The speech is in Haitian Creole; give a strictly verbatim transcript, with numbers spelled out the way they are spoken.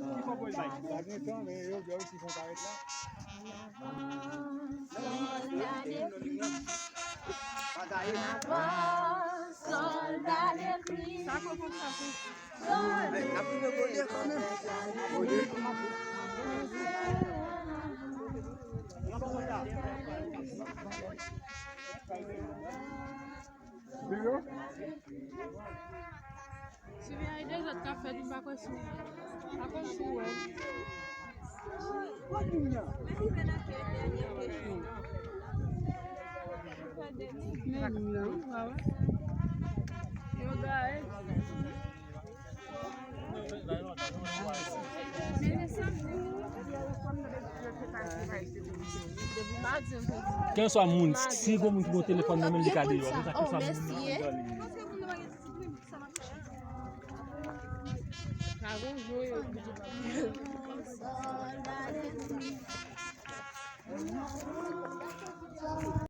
Sa gen tan, men yo, yo, si fon parèt la. Si gen de zòt k ap fèt, m pa kwè si w, pa kwè si w wè. Men moun nan, w pa wè. Yo gaye. Kèlkeswa moun, si gon moun ki gon telefòn nan men l, li ka deyò. Men sa, kèlkeswa moun nan, li ka deyò.